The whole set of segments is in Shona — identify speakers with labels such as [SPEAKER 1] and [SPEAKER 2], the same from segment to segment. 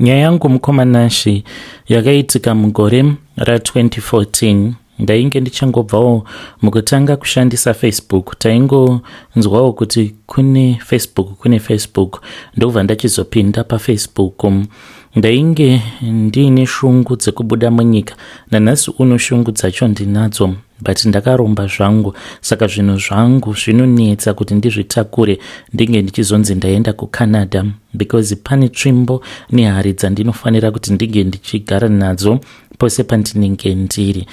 [SPEAKER 1] Nyaya yangu mukoma Nashy yakaitika mugore ra2014. Ndainge ndichangobvawo mukutanga kushandisa Facebook. Taingonzwawo kuti kune Facebook, kune Facebook, ndobva ndachizopinda paFacebook. Ndainge ndiine shungu dzekubuda munyika. Nanhasi uno shungu dzacho ndinadzo, but ndakaromba zvangu, saka zvinhu zvangu zvinonetsa kuti ndizvitakure ndinge ndichizonzi ndaenda kuCanada, because pane tsvimbo nehari dzandinofanira kuti ndinge ndichigara nadzo pose pandinenge ndiri.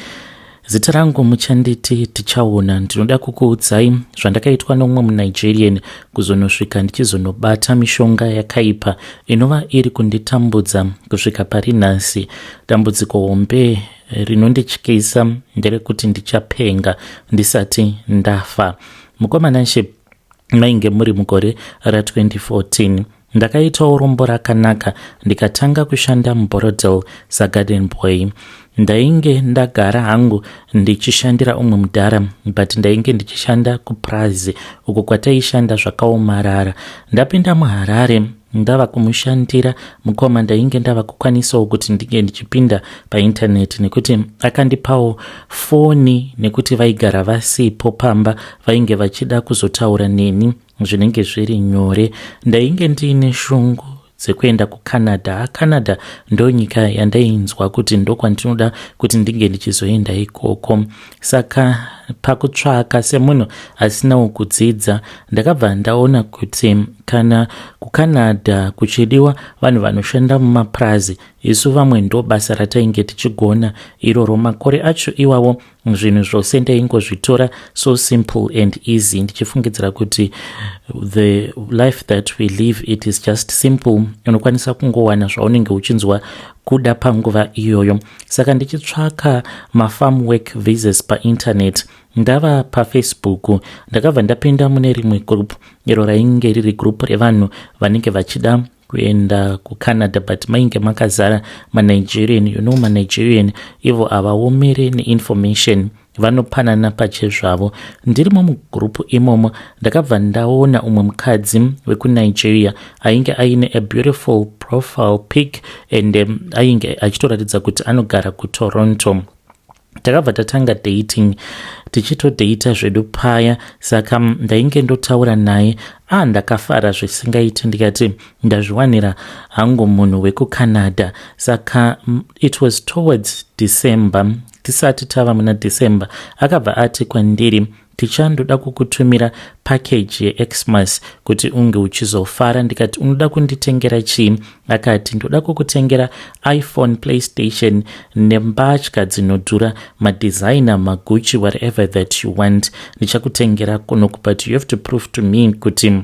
[SPEAKER 1] Zita rangu muchanditi Tichaona. Ndinoda kukuudzai zvandakaitwa nomumwe muNigerian kuzonosvika ndichizonobata mishonga yakaipa inova iri kunditambudza kusvika pari nhasi. Dambudziko hombe rinondityisa nderekuti ndichapenga ndisati ndafa. Mukomanashe, mainge muri mugore ra2014. Ndakaitawo rombo rakanaka ndikatanga kushanda muBorrowdale sagarden boy. Ndainge ndagara hangu ndichishandira umwe mudhara, but ndainge ndichishanda kuprazi uko kwataishanda zvakaomarara. Ndapinda muHarare ndava kumushandira mukoma, ndainge ndava kukwanisawo kuti ndinge ndichipinda paintaneti nekuti akandipawo foni, nekuti vaigara vasipo pamba, vainge vachida kuzotaura neni zvinenge zviri nyore. Ndainge ndiine shungu dzekuenda kuCanada. Canada ndo nyika yandainzwa kuti ndokwandinoda kuti ndinge ndichizoenda ikoko. Saka pakutsvaka semunhu asinawo kudzidza, ndakabva ndaona kuti kana kuCanada kuchidiwa vanhu vanoshanda mumapurazi, isu vamwe ndo basa ratainge tichigona iroro. Makore acho iwawo zvinhu zvose ndaingozvitora so simple and easy, ndichifungidzira kuti the life that we live, it is just simple, unokwanisa kungowana zvaunenge uchinzwa kuda panguva iyoyo. Saka ndichitsvaka mafarm work visas painternet, ndava paFacebook, ndakabva ndapinda mune rimwe group iro rainge riri group revanhu vanenge vachida kuenda kuCanada, but mainge makazara maNigerian. You know maNigerian ivo havaomere neinformation, vanopanana pachezvavo. Ndirimo mugroup imomo, ndakabva ndaona umwe mukadzi wekuNigeria ainge aine a beautiful profile pic and ainge achitoratidza kuti anogara kuToronto. Takabva tatanga dating, tichitodata zvedu paya. Saka ndainge ndotaura naye. A, ndakafara zvisingaiti, ndikati ndazviwanira hangu munhu wekuCanada. Saka it was towards December. Tisati tava muna December, akabva ati kwandiri, "Tichandoda kukutumira package yeXmas kuti unge uchizofara." Ndikati, "Unoda kunditengera chii?" Akati, "Ndoda kukutengera iPhone, PlayStation nembatya dzinodhura, madesigner, maGucci, whatever that you want, ndichakutengera kunoku, but you have to prove to me kuti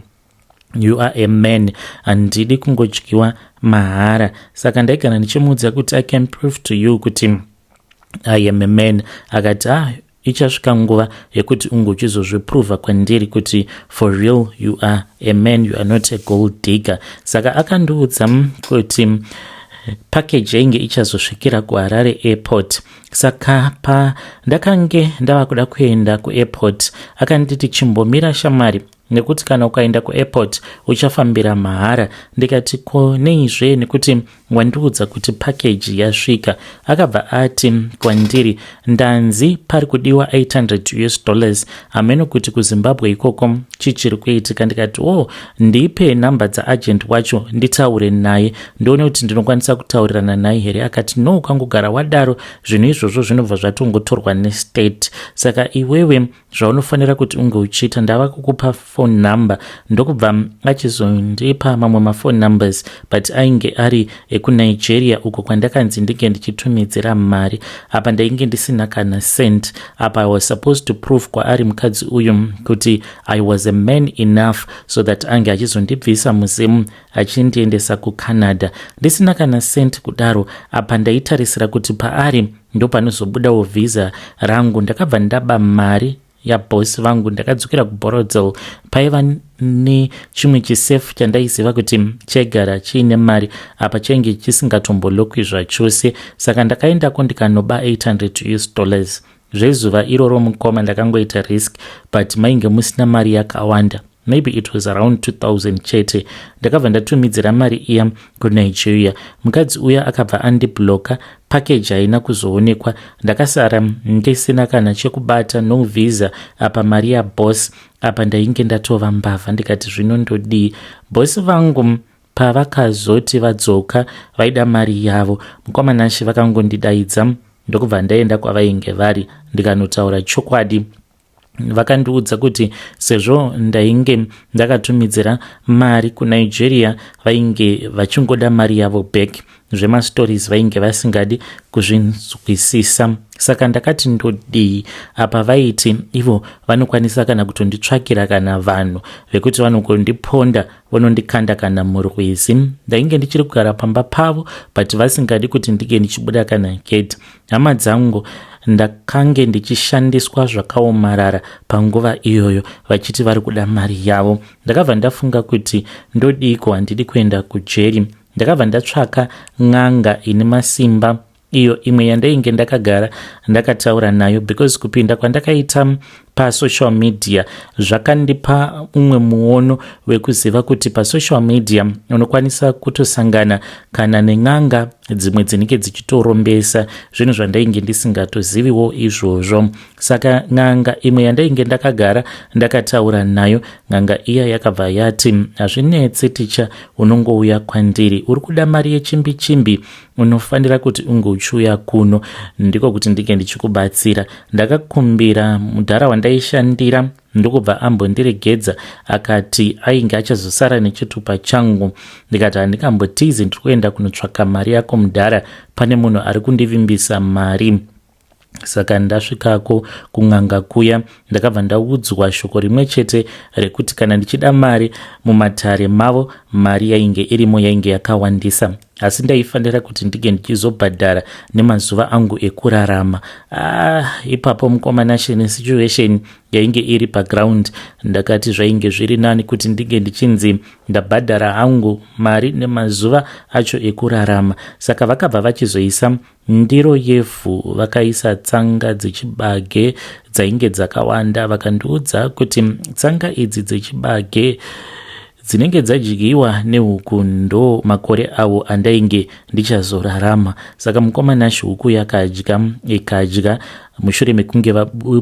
[SPEAKER 1] you are a man. Handidi kungodyiwa mahara." Saka ndaigara ndichimuudza kuti, "I can prove to you kuti I am a man." Akati, "Ah, ichasvika nguva yekuti unge uchizozviprova kwandiri kuti for real you are a man, you are not a gold digger." Saka akandiudza kuti package yainge ichazosvikira kuHarare airport. Saka pandakange ndava kuda kuenda kuairport, akanditi, "Chimbomira shamwari, nekuti kana ukaenda kuairport uchafambira mahara." Ndikati, "Ko neizve, nekuti wandiudza kuti package yasvika?" Akabva ati kwandiri, "Ndanzi pari kudiwa US$800, hameno kuti kuZimbabwe ikoko chichiri kuitika." Ndikati, "O oh, ndipe namba dzaagent wacho nditaure naye, ndione kuti ndinokwanisa kutaurirana naye here." Akati, "No, ukangogara wadaro zvinhu izvozvo zvinobva zvatongotorwa nestate. Saka iwewe zvaunofanira kuti unge uchiita, ndava kukupa phone number." Ndokubva achizondipa mamwe maphone numbers, but ainge ari ekuNigeria uko kwandakanzi ndinge ndichitumidzira mari. Apa ndainge ndisina kana cent. Apa I was supposed to prove kwaari mukadzi uyu kuti I was a man enough so that ange achizondibvisa muZimu achindiendesa kuCanada. Ndisina kana cent kudaro, apa ndaitarisira kuti paari ndo panozobudawo vhisa rangu. Ndakabva ndaba mari yabhosi vangu. Ndakadzokera kuBorrowdale. Paiva nechimwe chisafe chandaiziva kuti chaigara chiine mari, apa chainge chisingatombolokwi zvachose. Saka ndakaendako ndikanoba US$800 zvezuva iroro. Mukoma, ndakangoita risk, but mainge musina mari yakawanda. Maybe it was around 2000 chete. Ndakabva ndatumidzira mari iya kuNigeria. Mukadzi uya akabva andibloka. Package haina kuzoonekwa. Ndakasara ndisina kana chekubata, no visa, apa mari yaboss. Apa ndainge ndatova mbavha. Ndikati, "Zvino ndodii?" Bosi vangu pavakazoti vadzoka, vaida mari yavo. Mukomanashi, vakangondidaidza, ndokubva ndaenda kwavainge vari, ndikanotaura chokwadi. Vakandiudza kuti sezvo ndainge ndakatumidzira mari kuNigeria, vainge vachingoda mari yavo back. Zvemastories vainge vasingadi kuzvinzwisisa. Saka ndakati, "Ndodii apa?" Vaiti ivo vanokwanisa kana kutonditsvakira kana vanhu vekuti vanongondiponda, vonondikanda kana murwizi. Ndainge ndichiri kugara pamba pavo, but vasingadi kuti ndinge ndichibuda kana gate. Hama dzangu, ndakange ndichishandiswa zvakaomarara panguva iyoyo, vachiti vari kuda mari yavo. Ndakabva ndafunga kuti, "Ndodiko? Handidi kuenda kujeri." Ndakabva ndatsvaka n'anga ine masimba, iyo imwe yandainge ndakagara ndakataura nayo, because kupinda kwandakaita pasocial media zvakandipa umwe muono wekuziva kuti pasocial media unokwanisa kutosangana kana nen'anga dzimwe dzinenge dzichitorombesa, zvinhu zvandainge ndisingatoziviwo izvozvo. Saka n'anga imwe yandainge ndakagara ndakataura nayo, n'anga iya yakabva yati, "Hazvinetse ticha, unongouya kwandiri. Uri kuda mari yechimbi chimbi, unofanira kuti unge uchiuya kuno, ndiko kuti ndinge ndichikubatsira." Ndakakumbira mudhara wandaishandira, ndokubva ambondiregedza, akati ainge achazosara nechitupa changu. Ndikati, "Handikambotizi, ndiri kuenda kunotsvaka mari yako mudhara, pane munhu ari kundivimbisa mari." Saka ndasvikako kun'anga kuya, ndakabva ndaudzwa shoko rimwe chete rekuti kana ndichida mari mumatare mavo, mari yainge irimo yainge yakawandisa, asi ndaifanira kuti ndinge ndichizobhadhara nemazuva angu ekurarama. Ah, ipapo mukomana, nesituation yainge iri paground, ndakati zvainge zviri nani kuti ndinge ndichinzi ndabhadhara hangu mari nemazuva acho ekurarama. Saka vakabva vachizoisa ndiro yevhu, vakaisa tsanga dzechibage dzainge dzakawanda. Vakandiudza kuti tsanga idzi dzechibage dzinenge dzadyiwa nehuku ndo makore avo andainge ndichazorarama. Saka mukomanashi, huku yakadya ikadya. Mushure mekunge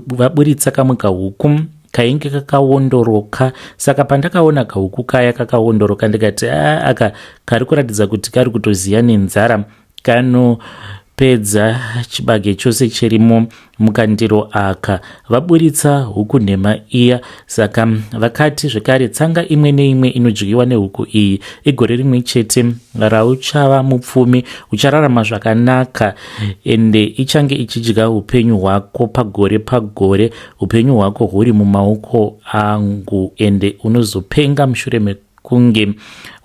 [SPEAKER 1] vaburitsa kamwe kahuku kainge kakaondoroka, saka pandakaona kahuku kaya kakaondoroka, ndikati, "Aka kari kuratidza kuti kari kutoziya nenzara, kanopedza chibage chose chirimo mukandiro aka." Vaburitsa huku nhema iya, saka vakati zvekare tsanga imwe neimwe inodyiwa nehuku iyi igore rimwe chete rauchava mupfumi, uchararama zvakanaka, ende ichange ichidya upenyu hwako pagore pagore. Upenyu hwako huri mumaoko angu, ende unozopenga mushure mekunge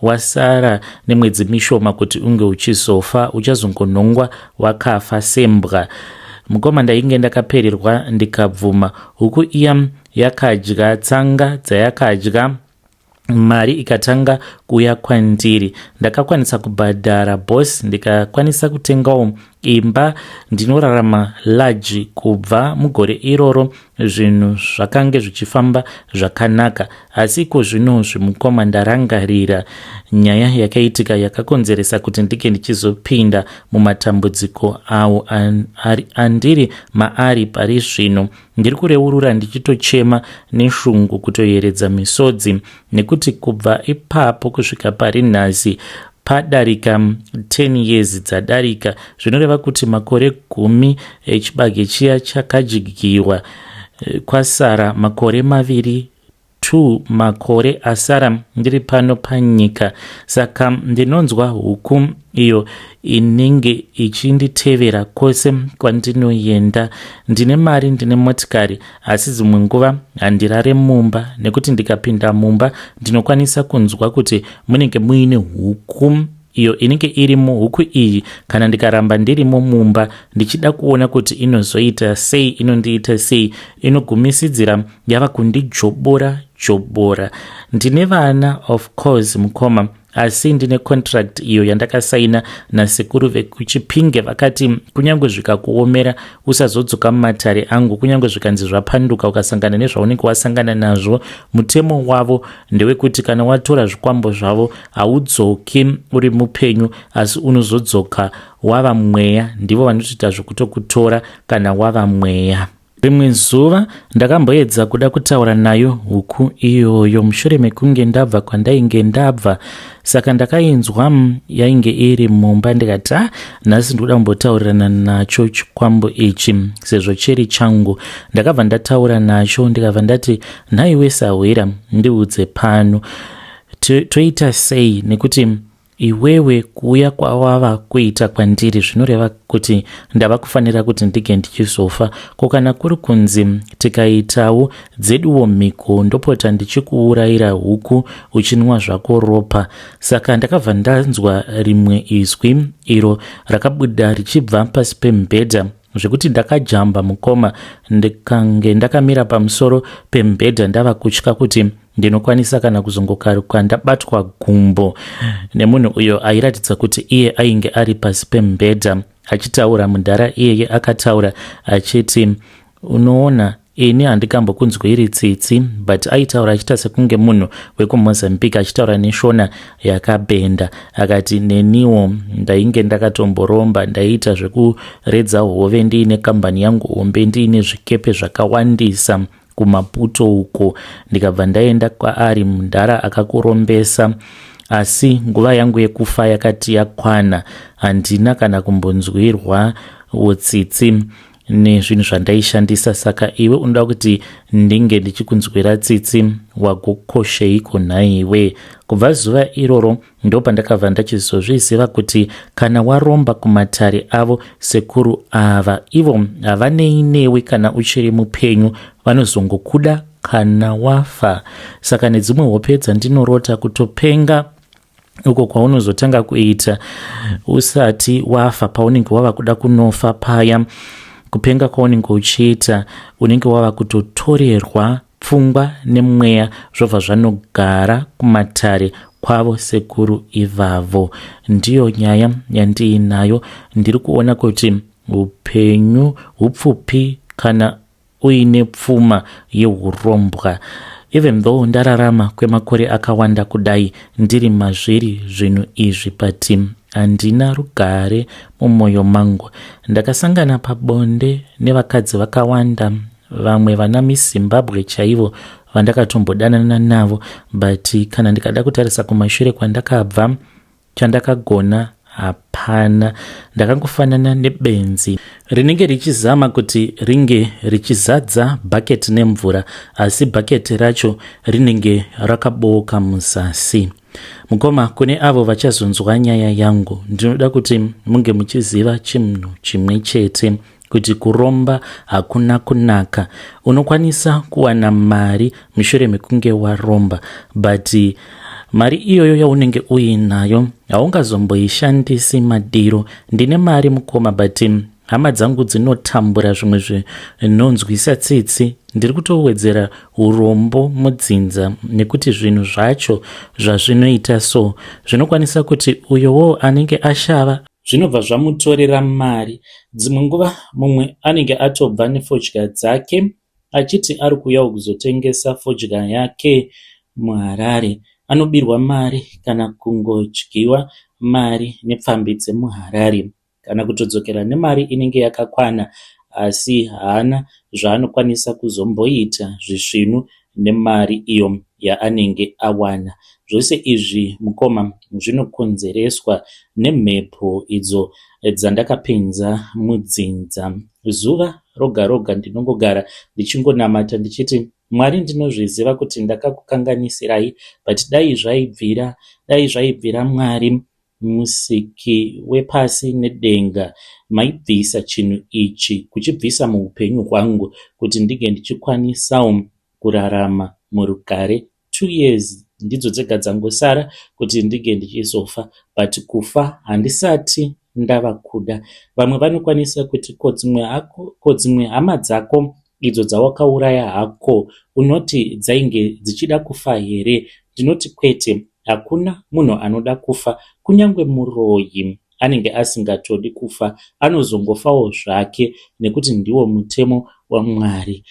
[SPEAKER 1] wasara nemwedzi mishoma kuti unge uchizofa. Uchazongonhongwa wakafa sembwa. Mukoma, ndainge ndakapererwa, ndikabvuma. Huku iya yakadya tsanga dzayakadya, mari ikatanga kuuya kwandiri. Ndakakwanisa kubhadhara boss, ndikakwanisa kutengawo imba, ndinorarama large. Kubva mugore iroro zvinhu zvakange zvichifamba zvakanaka. Asi iko zvino zvimukoma, ndarangarira nyaya yakaitika yakakonzeresa kuti ndinge ndichizopinda mumatambudziko awo andiri maari pari zvino. Ndiri kureurura ndichitochema neshungu, kutoyeredza misodzi, nekuti kubva ipapo kusvika pari nhasi padarika 10 years dzadarika, zvinoreva kuti makore 10 echibage chiya chakadyiwa, kwasara makore 2, 2 makore asara ndiri pano panyika. Saka ndinonzwa huku iyo inenge ichinditevera kwose kwandinoenda. Ndine mari, ndine motikari, asi dzimwe nguva handirare mumba, nekuti ndikapinda mumba ndinokwanisa kunzwa kuti munenge muine huku iyo inenge irimo. Huku iyi, kana ndikaramba ndirimo mumba ndichida kuona kuti inozoita sei, inondiita sei, inogumisidzira yava kundijobora jobora. Ndine vana, of course, mukoma. Asi ndine contract iyo yandakasaina nasekuru vekuChipinge, vakati kunyange zvikakuomera usazodzoka mumatare angu, kunyange zvikanzi zvapanduka ukasangana nezvaunenge wasangana nazvo. Mutemo wavo ndewekuti kana watora zvikwambo zvavo haudzoki uri mupenyu, asi unozodzoka wava mweya. Ndivo vanotoita zvekutokutora kana wava mweya. Rimwe zuva ndakamboedza kuda kutaura nayo huku iyoyo mushure mekunge ndabva kwandainge ndabva. Saka ndakainzwa yainge iri mumba, ndikati, "A, ah, nhasi ndikuda kumbotaurirana nacho chikwambo ichi sezvo chiri changu." Ndakabva ndataura nacho, ndikabva ndati, "Nhaiwe sahwira, ndiudze pano, toita sei? Nekuti iwewe kuuya kwawava kuita kwandiri zvinoreva kuti ndava kufanira kuti ndige ndichizofa. Ko kana kuri kunzi tikaitawo dzeduwo mhiko, ndopota ndichikuurayira huku uchinwa zvako ropa?" Saka ndakabva ndanzwa rimwe izwi iro rakabuda richibva pasi pemubhedha, zvekuti ndakajamba, mukoma, ndikange ndakamira pamusoro pemubhedha ndava kutya kuti ndinokwanisa kana kuzongokaruka ndabatwa gumbo nemunhu uyo airatidza kuti iye ainge ari pasi pemubhedha achitaura. Mudhara iyeye akataura achiti, "Unoona, ini handikambokunzwiri tsitsi," but aitaura achiita sekunge munhu wekuMozambique, achitaura neShona yakabhenda. Akati, "Neniwo ndainge ndakatomboromba, ndaiita zvekuredza hove, ndiine kambani yangu hombe, ndiine zvikepe zvakawandisa kuMaputo uko. Ndikabva ndaenda kwaari mudhara akakurombesa, asi nguva yangu yekufa yakati yakwana, handina kana kumbonzwirwa tsitsi nezvinhu zvandaishandisa. Saka iwe unoda kuti ndinge ndichikunzwira tsitsi, wagokosheiko nhaiwe?" Kubva zuva iroro ndo pandakabva ndachizozviziva kuti kana waromba kumatare avo sekuru ava, ivo havanei newe kana uchiri mupenyu, vanozongokuda kana wafa. Saka nedzimwe hope dzandinorota, kutopenga uko kwaunozotanga kuita usati wafa, paunenge wava kuda kunofa paya, kupenga kwaunenge uchiita, unenge wava kutotorerwa pfungwa nemweya, zvobva zvanogara kumatare kwavo sekuru ivavo. Ndiyo nyaya yandiinayo. Ndiri kuona kuti upenyu hupfupi kana uine pfuma yeurombwa. Even though ndararama kwemakore akawanda kudai ndiri mazviri zvinhu izvi, but handina rugare mumwoyo mangu. Ndakasangana pabonde nevakadzi vakawanda, vamwe vana Miss Zimbabwe chaivo vandakatombodanana navo, but kana ndikada kutarisa kumashure kwandakabva, chandakagona hapana. Ndakangofanana nebenzi rinenge richizama kuti ringe richizadza bhaketi nemvura, asi bhaketi racho rinenge rakabooka muzasi. Mukoma, kune avo vachazonzwa nyaya yangu, ndinoda kuti munge muchiziva chinhu chimwe chete, kuti kuromba hakuna kunaka. Unokwanisa kuwana mari mushure mekunge waromba, but mari iyoyo yaunenge uinayo haungazomboishandisi madiro. Ndine mari, mukoma, but hama dzangu dzinotambura zvimwe zvinonzwisa tsitsi. Ndiri kutowedzera urombo mudzinza, nekuti zvinhu zvacho zvazvinoita so, zvinokwanisa kuti uyowo anenge ashava zvinobva zvamutorera mari. Dzimwe nguva mumwe anenge atobva nefodya dzake achiti ari kuuyawo kuzotengesa fodya yake muHarare, anobirwa mari kana kungodyiwa mari nepfambi dzemuHarare, kana kutodzokera nemari inenge yakakwana, asi haana zvaanokwanisa kuzomboita zvisvinu nemari iyo yaanenge awana. Zvose izvi, mukoma, zvinokonzereswa nemhepo idzo dzandakapinza mudzinza. Zuva roga roga ndinongogara ndichingonamata ndichiti, "Mwari, ndinozviziva kuti ndakakukanganisirai, but dai zvaibvira, dai zvaibvira, Mwari Musiki wepasi nedenga, maibvisa chinhu ichi, kuchibvisa muupenyu hwangu, kuti ndinge ndichikwanisawo kurarama murugare. 2 years ndidzo dzega dzangosara kuti ndinge ndichizofa, but kufa handisati ndava kuda." Vamwe vanokwanisa kuti, "Ko dzimwe hama dzako idzo dzawakauraya hako, unoti dzainge dzichida kufa here?" Ndinoti kwete. Hakuna munhu anoda kufa kunyange muroyi anenge asingatodi kufa anozongofawo zvake nekuti ndiwo mutemo waMwari.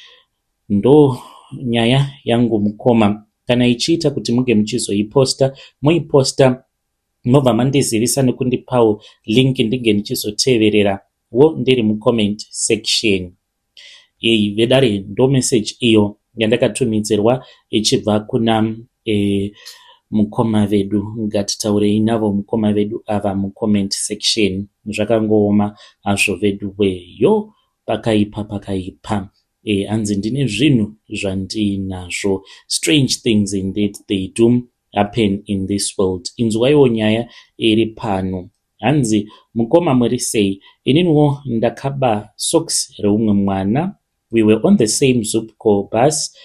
[SPEAKER 1] Ndonyaya yangu mukoma kana ichiita kuti muge muchizoiposta moiposta mobva mandizivisa nekundipawo link ndinge ndichizoteverera wo ndiri mucomment section. Iyi vedare ndo message iyo yandakatumidzirwa ichibva kuna e, mukoma vedu. Ngatitaurei navo mukoma vedu ava mucomment section. Zvakangooma hazvo vedu we yo pakaipa pakaipa. E, hanzi ndine zvinhu zvandiinazvo. Strange things indeed they do happen in this world. Inzwaiwo nyaya iri pano. Hanzi mukoma muri sei? Ininiwo ndakaba socks reumwe mwana. We were on the same Zupco bus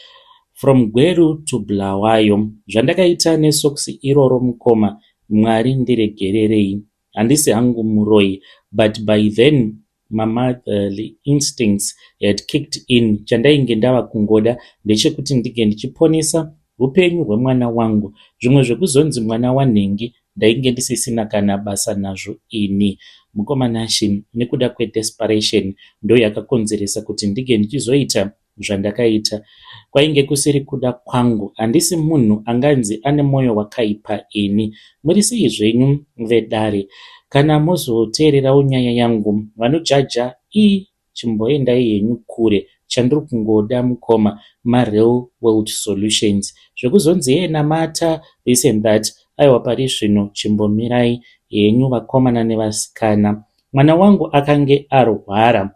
[SPEAKER 1] from Gweru to Bulawayo. Zvandakaita nesocks iroro mukoma, Mwari ndiregererei. Handisi hangu muroyi, but by then my motherly instincts had kicked in. Chandainge ndava kungoda ndechekuti ndinge ndichiponesa upenyu hwemwana wangu. Zvimwe zvekuzonzi mwana wanhingi ndainge ndisisina kana basa nazvo ini. Mukoma Nashe, nekuda kwedesperation ndo yakakonzeresa kuti ndinge ndichizoita zvandakaita. Kwainge kusiri kuda kwangu. Handisi munhu anganzi ane mwoyo wakaipa ini. Muri sei zvenyu vedare? Kana mozoteererawo nyaya yangu vanojaja ii chimboendai henyu kure. Chandiri kungoda mukoma mareal world solutions. Zvekuzonzi hee namata this and that aiwa pari zvino chimbomirai henyu vakomana nevasikana. Mwana wangu akange arwara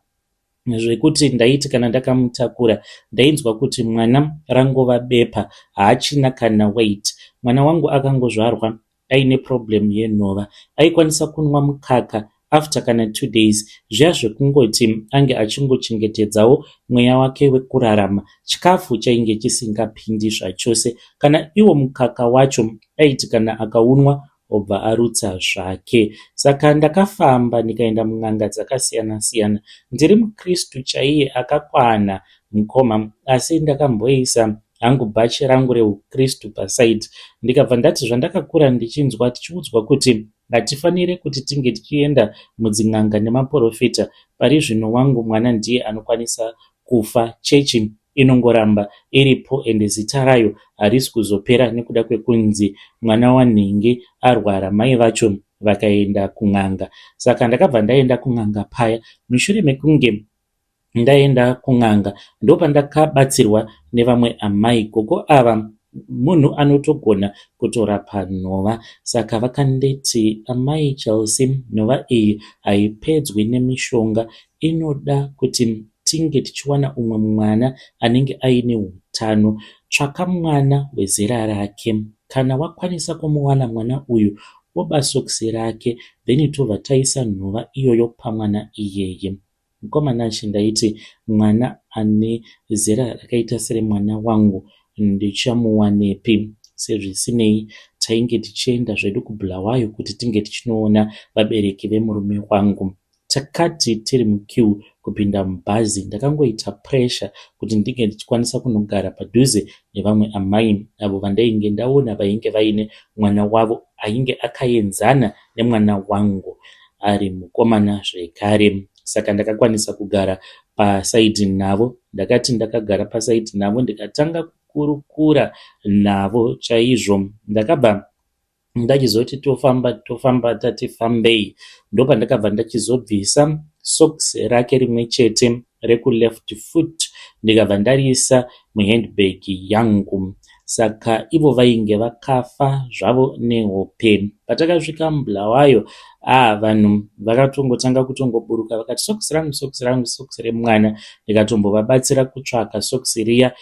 [SPEAKER 1] zvekuti ndaiti kana ndakamutakura ndainzwa kuti mwana rangova bepa haachina kana weight. Mwana wangu akangozvarwa aine problem yenhova. Aikwanisa kunwa mukaka after kana 2 days zviya zvekungoti ange achingochengetedzawo mweya wake wekurarama. Chikafu chainge chisingapindi zvachose. Kana iwo mukaka wacho aiti kana akaunwa obva arutsa zvake. Saka ndakafamba ndikaenda mun'anga dzakasiyana siyana. Ndiri mukristu chaiye akakwana mukoma asi ndakamboisa hangu bhachi rangu reukristu paside ndikabva ndati zvandakakura ndichinzwa tichiudzwa kuti hatifaniri kuti tinge tichienda mudzin'anga nemaprofita. Pari zvino wangu mwana ndiye anokwanisa kufa. Chechi inongoramba iripo ende zita rayo harisi kuzopera nekuda kwekunzi mwana wanhingi arwara mai vacho vakaenda kun'anga. Saka ndakabva ndaenda kun'anga paya. Mushure mekunge ndaenda kun'anga ndopandakabatsirwa nevamwe amai. Gogo ava munhu anotogona kutorapa nhova. Saka vakanditi amai Chelsea nhova iyi haipedzwi nemishonga inoda kuti tinge tichiwana umwe mwana anenge aine utano. Tsvaka mwana wezera rake. Kana wakwanisa kumuwana mwana uyu woba sokisi rake then tobva taisa nhova iyoyo pamwana iyeye. Mukoma Nashe ndaiti mwana ane zera rakaita seremwana wangu ndichamuwanepi? Sezvisinei tainge tichienda zvedu kuBulawayo kuti tinge tichinoona vabereki vemurume wangu. Takati tiri muqueue kupinda mubhazi ndakangoita pressure kuti ndinge ndichikwanisa kunogara padhuze nevamwe amai avo vandainge ndaona vainge vaine mwana wavo ainge akaenzana nemwana wangu ari mukomana zvekare. Saka ndakakwanisa kugara paside navo. Ndakati ndakagara paside navo ndikatanga kukurukura navo chaizvo. Ndakabva ndachizoti tofamba tofamba tati fambei ndopandakabva ndachizobvisa socks rake rimwe chete rekuleft foot ndikabva ndariisa muhandbag yangu. Saka ivo vainge vakafa zvavo nehope. Patakasvika muBulawayo vanhu vakatongotanga kutongoburuka vakati sokisi rangu sokisi rangu sokisi remwana. Ndikatombovabatsira kutsvaka sokisi riya.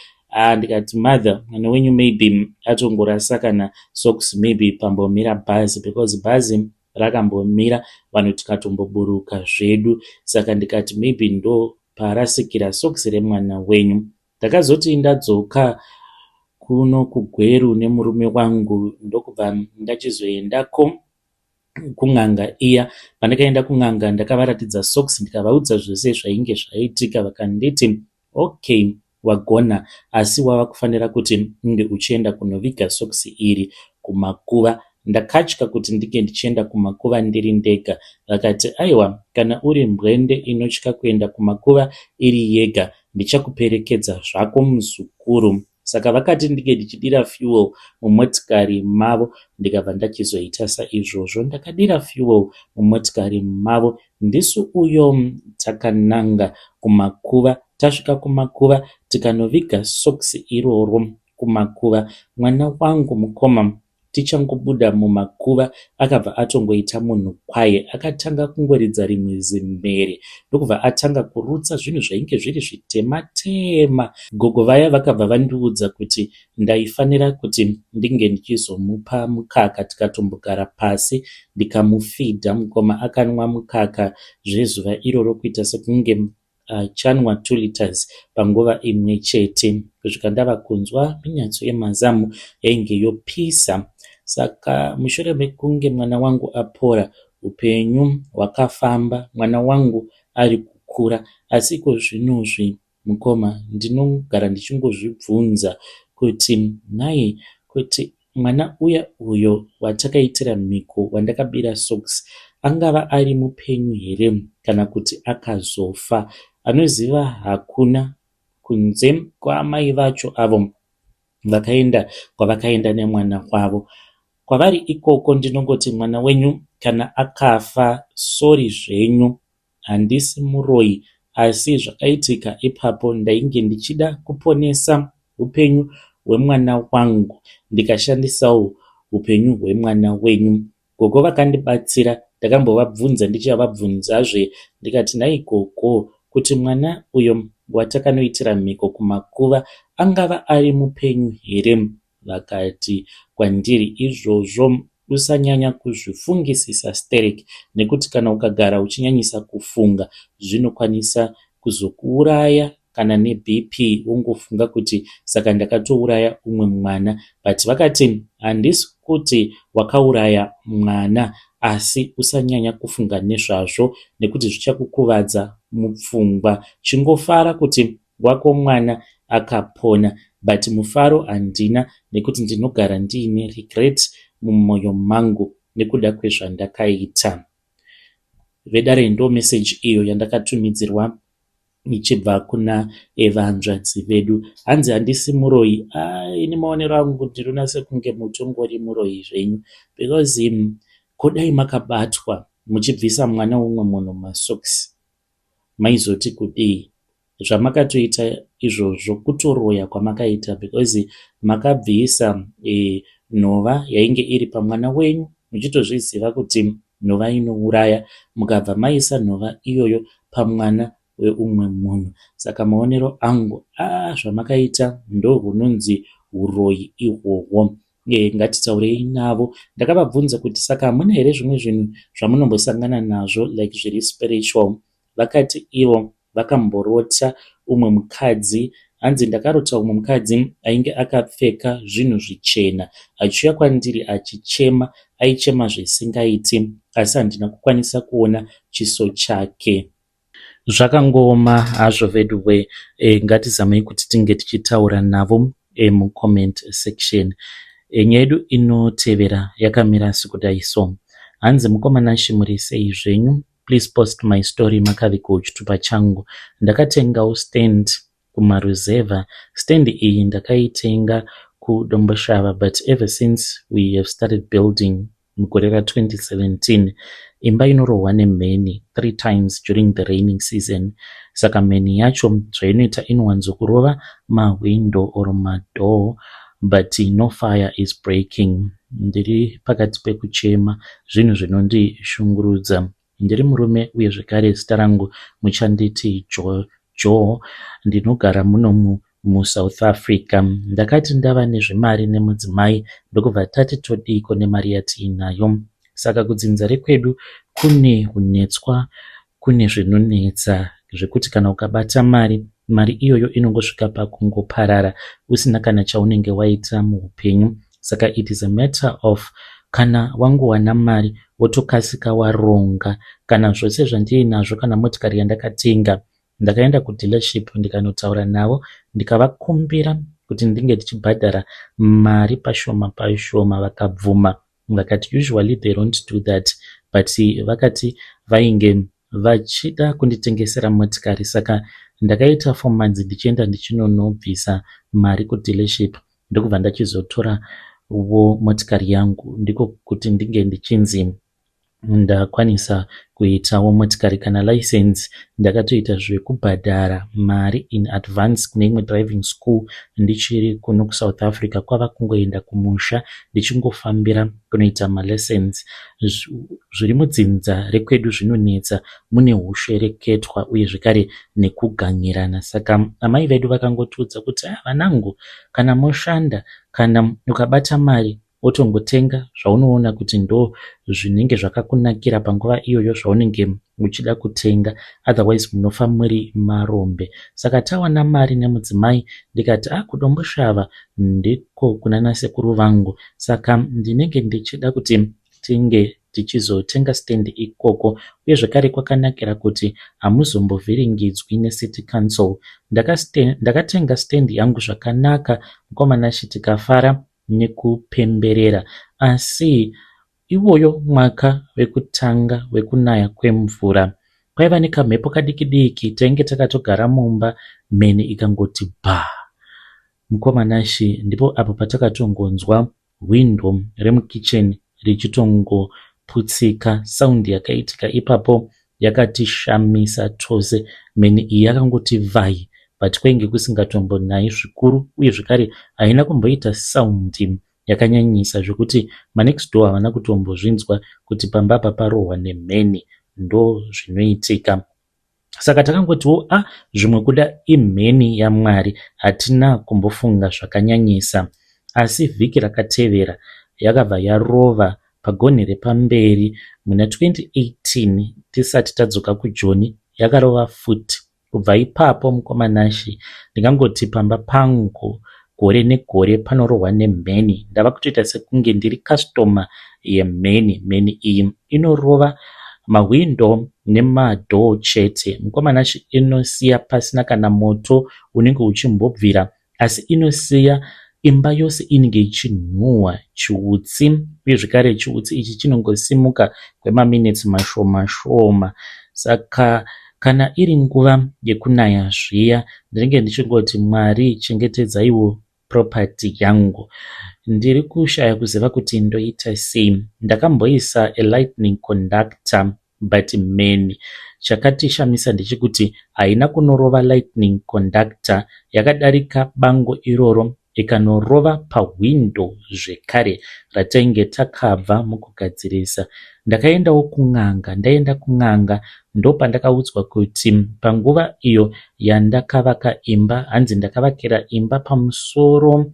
[SPEAKER 1] Ndikati mother mwana wenyu maybe atongorasa kana socks maybe pambomira bhazi because bhazi rakambomira vanhu tikatomboburuka zvedu. Saka ndikati maybe ndo parasikira sokisi remwana wenyu. Ndakazoti ndadzoka kuno kuGweru nemurume wangu ndokubva ndachizoendako kun'anga iya. Pandakaenda kun'anga ndakavaratidza socks ndikavaudza zvose zvainge zvaitika vakanditi okay wagona asi wava kufanira kuti unge uchienda kunoviga sokisi iri kumakuva. Ndakatya kuti ndinge ndichienda kumakuva ndiri ndega. Vakati aiwa kana uri mbwende inotya kuenda kumakuva iri yega ndichakuperekedza zvako muzukuru. Saka vakati ndinge ndichidira fuel mumotikari mavo ndikabva ndachizoita saizvozvo. Ndakadira fuel mumotikari mavo ndisu uyo takananga kumakuva. Tasvika kumakuva tikanoviga socks iroro kumakuva. Mwana wangu mukoma Tichangobuda mumakuva akabva atongoita munhu kwaye. Akatanga kungoridza rimwe zimhere ndokubva atanga kurutsa zvinhu zvainge zviri zvitema tema. Gogo vaya vakabva vandiudza kuti ndaifanira kuti ndinge ndichizomupa mukaka tikatombogara pasi ndikamufidha. Mukoma akanwa mukaka zvezuva iroro kuita sekunge achanwa 2 litres panguva imwe chete kusvika ndava kunzwa minyatso yemazamu yainge yopisa. Saka mushure mekunge mwana wangu apora hupenyu hwakafamba mwana wangu ari kukura asi iko zvinozvi mukoma ndinogara ndichingozvibvunza kuti nhai kuti Mwana uya uyo watakaitira mhiko wandakabira socks angava ari mupenyu here kana kuti akazofa? Anoziva hakuna kunze kwaamai vacho avo vakaenda kwavakaenda nemwana wavo. Kwavari ikoko ndinongoti mwana wenyu kana akafa sorry zvenyu Handisi muroyi asi zvakaitika ipapo ndainge ndichida kuponesa hupenyu hwemwana wangu ndikashandisawo hupenyu hwemwana wenyu. Gogo vakandibatsira ndakambovabvunza ndichavabvunzazve ndikati nhai gogo kuti mwana uyo watakanoitira mhiko kumakuva angava ari mupenyu here? Vakati kwandiri izvozvo usanyanya kuzvifungisisa sterek nekuti kana ukagara uchinyanyisa kufunga zvinokwanisa kuzokuuraya kana neBP wongofunga kuti saka ndakatouraya umwe mwana but vakati handisi kuti wakauraya mwana asi usanyanya kufunga nezvazvo nekuti zvichakukuvadza mupfungwa chingofara kuti Wako mwana akapona but mufaro handina nekuti ndinogara ndiine regret mumoyo mangu nekuda kwezvandakaita. Vedare ndo message iyo yandakatumidzirwa ichibva kuna vanzvadzi vedu. Hanzi handisi muroyi. Ah, ini maonero angu ndinoona sekunge mutongori muroyi zvenyu because ko dai makabatwa muchibvisa mwana weumwe munhu masocks maizoti kudii? Zvamakatoita izvozvo kutoroya kwamakaita because makabvisa e, nhova yainge iri pamwana wenyu muchitozviziva kuti nhova inouraya mukabva maisa nhova iyoyo pamwana weumwe munhu. Saka maonero angu ah, zvamakaita ndohunonzi huroyi ihwohwo. E, ngatitaurei navo. Ndakavabvunza kuti saka hamuna here zvimwe zvinhu zvamunombosangana nazvo like zviri spiritual. Vakati ivo vakamborota umwe mukadzi hanzi ndakarota umwe mukadzi ainge akapfeka zvinhu zvichena achiuya kwandiri achichema aichema zvisingaiti asi handina kukwanisa kuona chiso chake. Zvakangooma hazvo veduwe e, ngatizamei kuti tinge tichitaura navo e, mucomment section. E, nyaya yedu inotevera yakamira sekudai so. Hanzi mukoma Nashe muri sei zvenyu? Please post my story makavigawo chitupa changu. Ndakatengawo stand kumaruzevha. Stand iyi ndakaitenga kuDomboshava but ever since we have started building mugore ra 2017 imba inorohwa nemheni 3 times during the raining season. Saka mheni yacho zvainoita inowanzokurova mahwindo or madoor but no fire is breaking. Ndiri pakati pekuchema zvinhu zvinondishungurudza. Ndiri murume uye zvekare zita rangu muchanditi Joe. Ndinogara muno muSouth Africa. Ndakati ndava nezvemari nemudzimai ndokubva tati todiiko nemari yatiinayo. Saka kudzinza rekwedu kune hunetswa, kune zvinonetsa zvekuti kana ukabata mari, mari iyoyo inongosvika pakungoparara usina kana chaunenge waita muupenyu. Saka it is a matter of kana wangowana mari wotokasika waronga. Kana zvose zvandiinazvo kana motikari yandakatenga ndakaenda kudealership ndikanotaura navo ndikavakumbira kuti ndinge ndichibhadhara mari pashoma pashoma. Vakabvuma, vakati usually they don't do that, but vakati vainge vachida kunditengesera motikari. Saka ndakaita 4 months ndichienda ndichinonobvisa mari kudealership, ndokubva ndachizotorawo motikari yangu. Ndiko kuti ndinge ndichinzi ndakwanisa kuitawo motikari. Kana license ndakatoita zvekubhadhara mari in advance kune imwe driving school ndichiri kuno kuSouth Africa, kwava kungoenda kumusha ndichingofambira kunoita malessons. Zviri mudzinza rekwedu zvinonetsa, mune hushereketwa uye zvekare nekuganyirana. Saka amai vedu vakangotiudza kuti, "Ah, vanangu, kana moshanda, kana ukabata mari, wotongotenga zvaunoona kuti ndo zvinenge zvakakunakira panguva iyoyo zvaunenge uchida kutenga, otherwise munofa muri marombe." Saka tawana mari nemudzimai, ndikati, "A ah, kuDomboshava ndiko kuna nasekuru vangu, saka ndinenge ndichida kuti tinge tichizotenga stand ikoko, uye zvekare kwakanakira kuti hamuzombovhiringidzwi necity council." Ndakatenga stand yangu zvakanaka, mukoma Nashe, tikafara nekupemberera. Asi iwoyo mwaka wekutanga wekunaya kwemvura, kwaiva nekamhepo kadiki diki, tainge takatogara mumba, mheni ikangoti bhaa, mukoma Nashe, ndipo apo patakatongonzwa hwindo remukicheni richitongoputsika. Sound yakaitika ipapo yakatishamisa tose. Mheni iyi yakangoti vhai, but kwainge kusingatombonai zvikuru, uye zvekare haina kumboita sound yakanyanyisa zvekuti manext door havana kutombozvinzwa kuti pamba apa parohwa nemheni. Ndo zvinoitika. Saka takangotiwo, "A ah, zvimwe kuda imheni yaMwari." Hatina kumbofunga zvakanyanyisa. Asi vhiki rakatevera yakabva yarova pagonhi repamberi muna 2018, tisati tadzoka kuJoni, yakarova futi. Kubva ipapo, mukoma Nashe, ndingangoti pamba pangu gore negore panorohwa nemheni. Ndava kutoita sekunge ndiri customer yemheni. Mheni iyi inorova mahwindo nemadhoo chete, mukoma Nashe. Inosiya pasina kana moto unenge uchimbobvira, asi inosiya imba yose inenge ichinhuhwa chiutsi, uye zvekare chiutsi ichi chinongosimuka kwemaminitsi mashoma shoma. Saka kana iri nguva yekunaya zviya, ndinenge ndichingoti, "Mwari, chengetedzaiwo property yangu." Ndiri kushaya kuziva kuti ndoita sei. Ndakamboisa a lightning conductor, but mheni, chakatishamisa ndechekuti haina kunorova lightning conductor, yakadarika bango iroro ikanorova pahwindo zvekare ratainge takabva mukugadzirisa. Ndakaendawo kun'anga. Ndaenda kun'anga, ndopandakaudzwa kuti panguva iyo yandakavaka imba, hanzi ndakavakira imba pamusoro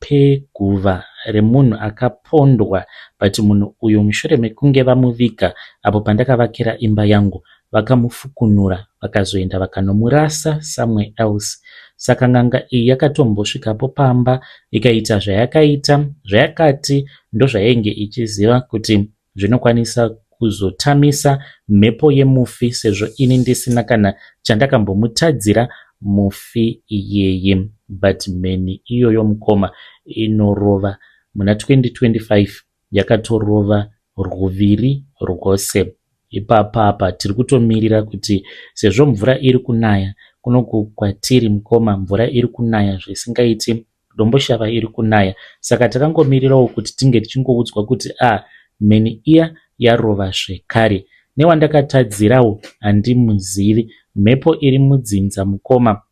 [SPEAKER 1] peguva remunhu akapondwa, but munhu uyu, mushure mekunge vamuviga apo pandakavakira imba yangu, vakamufukunura, vakazoenda vakanomurasa somewhere else. Saka n'anga iyi yakatombosvikapo pamba ikaita zvayakaita, zvayakati ndozvayainge ichiziva kuti zvinokwanisa kuzotamisa mhepo yemufi, sezvo ini ndisina kana chandakambomutadzira mufi iyeye. But mheni iyoyo, mukoma, inorova. Muna 2025 yakatorova ruviri rwose. Ipapapa tiri kutomirira kuti sezvo mvura iri kunaya kunoku kwatiri, mukoma, mvura iri kunaya zvisingaiti, Domboshava iri kunaya, saka takangomirirawo kuti tinge tichingoudzwa kuti, "A ah, mheni iya yarova zvekare." Newandakatadzirawo handimuzivi. Mhepo iri mudzinza, mukoma,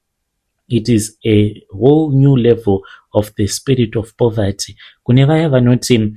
[SPEAKER 1] it is a whole new level of the spirit of poverty. Kune vaya vanoti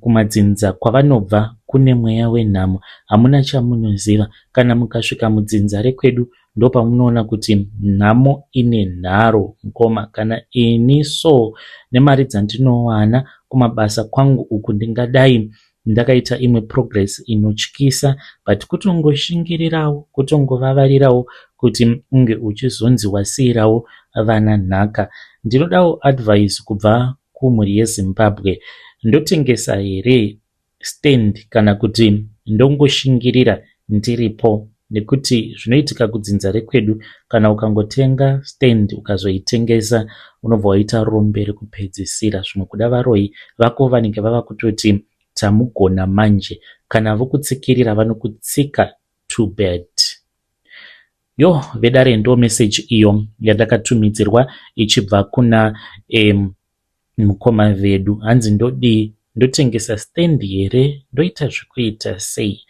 [SPEAKER 1] kumadzinza kwavanobva kune mweya wenhamo, hamuna chamunoziva. Kana mukasvika mudzinza rekwedu, ndopamunoona kuti nhamo ine nharo, mukoma. Kana ini so, nemari dzandinowana kumabasa kwangu uku, ndingadai ndakaita imwe progress inotyisa, but kutongoshingirirawo, kutongovavarirawo kuti unge uchizonzi wasiyirawo vana nhaka. Ndinodawo advice kubva kumhuri yeZimbabwe. Ndotengesa here stand, kana kuti ndongoshingirira ndiripo? Nekuti zvinoitika kudzinza rekwedu kana ukangotenga stand ukazoitengesa unobva waita rombe rekupedzisira. Zvimwe kuda varoyi vako vanenge vava kutoti tamugona manje. Kana vokutsikirira vanokutsika too bad. Yoh vedare ndo message iyo yandakatumidzirwa ichibva kuna mukoma vedu. Hanzi ndodii ndotengesa stand here ndoita zvekuita sei?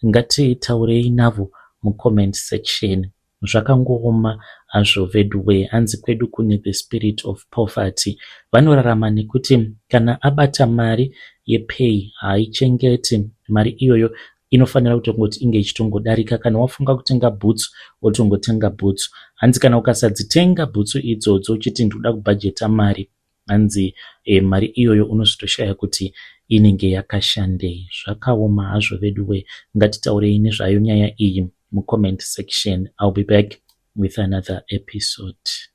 [SPEAKER 1] Ngatitaurei navo mucomment section. Zvakangooma hazvo veduwe. Hanzi kwedu kune the spirit of poverty. Vanorarama nekuti kana abata mari yepay haaichengeti mari iyoyo inofanira kutongoti inge ichitongodarika. Kana wafunga kutenga bhutsu wotongotenga bhutsu. Hanzi kana ukasadzitenga bhutsu idzodzo uchiti ndikuda kubhajeta mari hanzi mari iyoyo unozotoshaya kuti inenge yakashandei. Zvakaoma hazvo veduwe. Ngatitaurei nezvayo nyaya iyi mucomment section. I'll be back with another episode.